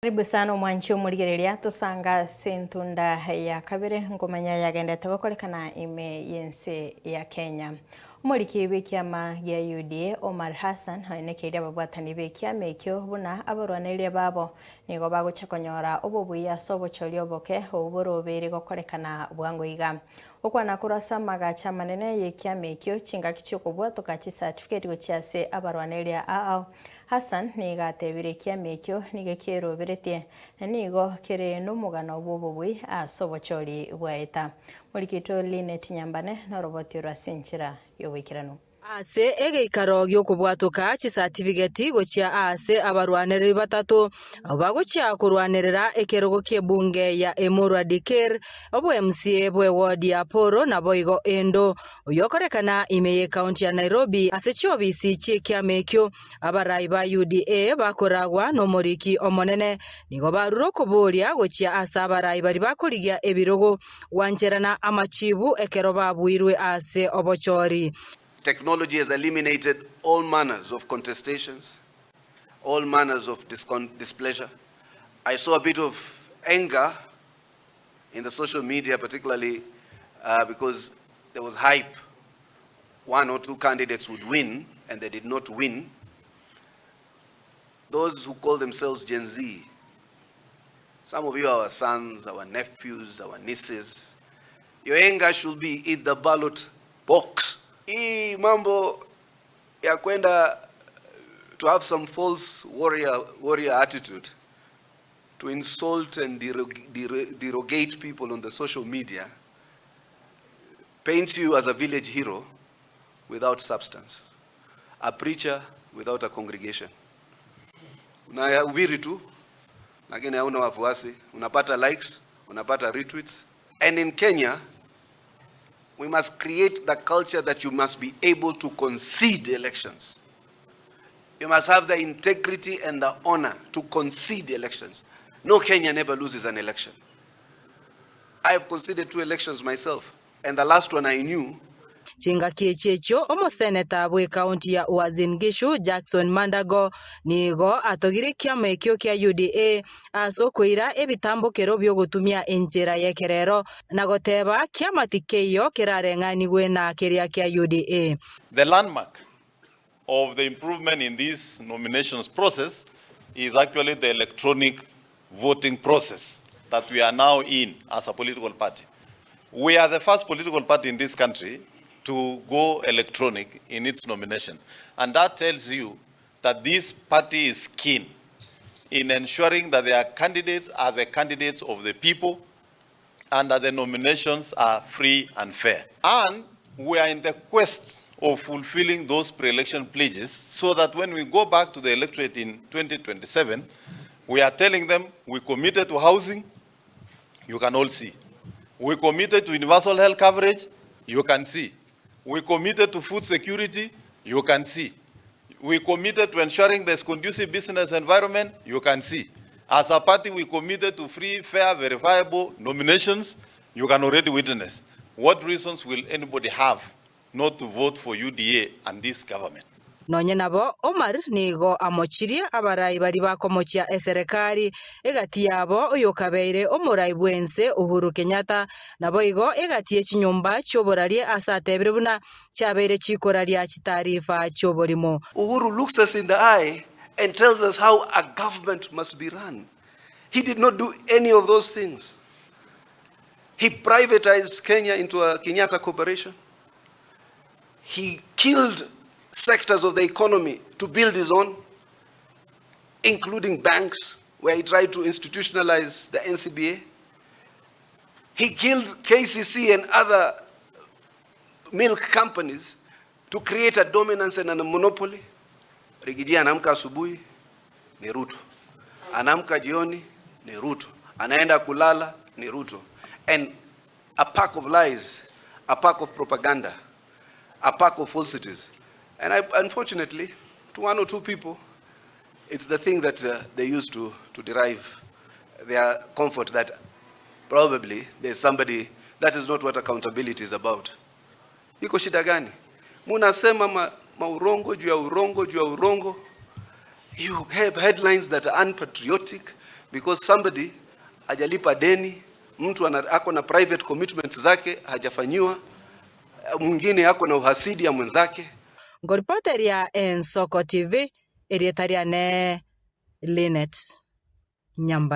Karibu sana omwanchi omorigereria tosanga ase entunda ya kabere nkomanya yagendete gokorekana ime y'ense ya Kenya. Omoriki bw'ekiama gia UDA Omar Hassan oenekeire ababwatani b'ekiama ekio buna abarwaneria babo nigo bagochia konyora obobui ase obochori oboke obwo borobeire gokorekana bwango iga. Gokwana korwa ase amagacho amanene y'ekiama ekio chingaki chi'okobwatoka chicertificate gochia ase abarwaneria ao Hassan nigo atebire ekiama ekio nigo kieroberetie na nigo kere nomogano bw'obobui ase obochori bwaeta. Morikito Linet Nyambane noroboti rwa ase enchera y'oboikeranu. Ase egeikaro gi'okobwatoka chisatifigeti gochia aase abarwanereri batato, abwo bagochia korwanerera ekerogo ki'ebunge ya Emurua Dikirr, obo-MCA bw'ewodi ya Poro naboigo Endo, oyokorekana ime y'Ekaunti ya Nairobi ase chiobisi chi'ekiama ekio. Abarai ba UDA bakoragwa nomoriki omonene nigo barure okoboria gochia ase abarai baria bakorigia ebirogo gwancherana amachibu ekero babuirwe ase obochori. Technology has eliminated all manners of contestations, all manners of displeasure. I saw a bit of anger in the social media, particularly because there was hype one or two candidates would win and they did not win. Those who call themselves Gen Z, some of you are our sons, our nephews, our nieces. Your anger should be in the ballot box. Hii mambo ya kwenda to have some false warrior attitude to insult and derogate people on the social media paints you as a village hero without substance, a preacher without a congregation. Unahubiri tu lakini hauna wafuasi, unapata likes, unapata retweets. And in Kenya, we must create the culture that you must be able to concede elections. You must have the integrity and the honor to concede elections. No Kenyan ever loses an election. I have conceded two elections myself, and the last one I knew. Chingaki echi echio omoseneta bw'ekaunti ya Uasin Gishu Jackson Mandago nigo atogire ekiama ekio kia UDA ase okoira ebitambokero bi'ogotumia enchera y'ekerero na goteba kiama tikeiyo kerareng'anigwe na keria kia UDA. The landmark of the improvement in this nominations process is actually the electronic voting process that we are now in as a political party. We are the first political party in this country to go electronic in its nomination. And that tells you that this party is keen in ensuring that their candidates are the candidates of the people and that the nominations are free and fair. And we are in the quest of fulfilling those pre-election pledges so that when we go back to the electorate in 2027, we are telling them we committed to housing, you can all see. We committed to universal health coverage, you can see. We committed to food security, you can see. We committed to ensuring there's conducive business environment, you can see. As a party, we committed to free, fair, verifiable nominations, you can already witness. What reasons will anybody have not to vote for UDA and this government? Nonye nabo, Omar nigo amochirie abarai baria bakomochia eserekari, egati yabo oyokabeire omorai bw'ense Uhuru Kenyatta, naboigo egati ye chinyomba chi'oboraria ase atebire buna chiabeire chikoraria chitaarifa chi'oborimo. Uhuru looks us in the eye and tells us how a government must be run. He did not do any of those things. He privatized Kenya into a Kenyatta corporation. He killed sectors of the economy to build his own, including banks, where he tried to institutionalize the NCBA. He killed KCC and other milk companies to create a dominance and a monopoly. Riggy G anaamka asubuhi ni Ruto, anaamka jioni ni Ruto, anaenda kulala ni Ruto. And a pack of lies, a pack of propaganda, a pack of falsities. And I, unfortunately, to one or two people, it's the thing that they use to derive their comfort that probably there's somebody, that is not what accountability is about. Iko shida gani? Munasema maurongo juu ya urongo juu ya urongo. You have headlines that are unpatriotic. Because somebody hajalipa deni, mtu ako na private commitments zake hajafanyiwa, mwingine ako na uhasidi ya mwenzake. Ngoripoteria Ensoko TV erieta riane Linet Nyambane.